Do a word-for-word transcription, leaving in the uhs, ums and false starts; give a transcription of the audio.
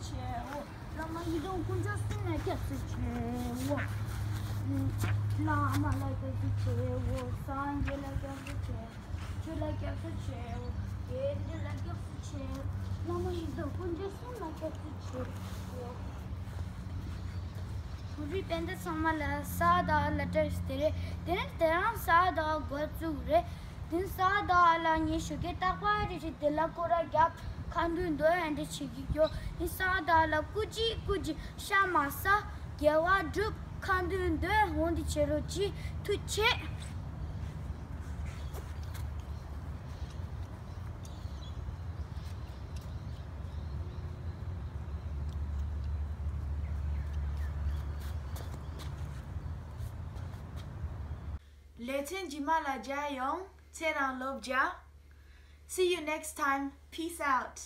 ཆེའོ། བླ་མ་ཡི་དམ་དཀོན་མཆོག་གསུམ་ལ་སྐྱབས་སུ་མཆིའོ། བླ་མ་ལ་སྐྱབས་སུ་མཆིའོ། སངས་རྒྱས་ལ་སྐྱབས་སུ་མཆིའོ། ཆོས་ལ་སྐྱབས་སུ་མཆིའོ། དགེ་འདུན་ལ་སྐྱབས་སུ་མཆིའོ། བླ་མ་ཡི་དམ་དཀོན་མཆོག་གསུམ་ལ་སྐྱབས་སུ་མཆིའོ། བོད་རིགས་སྤུན་ཟླ་ཚང་མ་ལ་ས་དང་ལ་བཀྲ་ཤིས་བདེ་ལེགས། དེ་ནས་དེ་རིང་ས་དང་འགོ་བཙུགས་རེད། དེ་ས་དང་ལ་ངས་ཞོགས་ཀས་རྟག་པར་རེ་རེ་དེ་ལ་སྐོར་ར་རྒྱབ། ཁ་འདོན་འདོན་ཨེ་འདྲ་བྱེད་ཀྱི་ཡོད། དེ་ས་དང་ལ་སྐུ་མཁྱེན་སྐུ་མཁྱེན། ཤ་མ་ཟ། དགེ་བ་སྒྲུབ། ཁ་འདོན་འདོན། འོང་དེ་བྱེད་རོགས་གྱིས། ཐུགས་རྗེ་ཆེ། ལེ་ཚན་རྗེས་མ་ལ་མཇལ་ཡོང་། ཚེ་རིང་ལོ་བརྒྱ། See you next time. Peace out.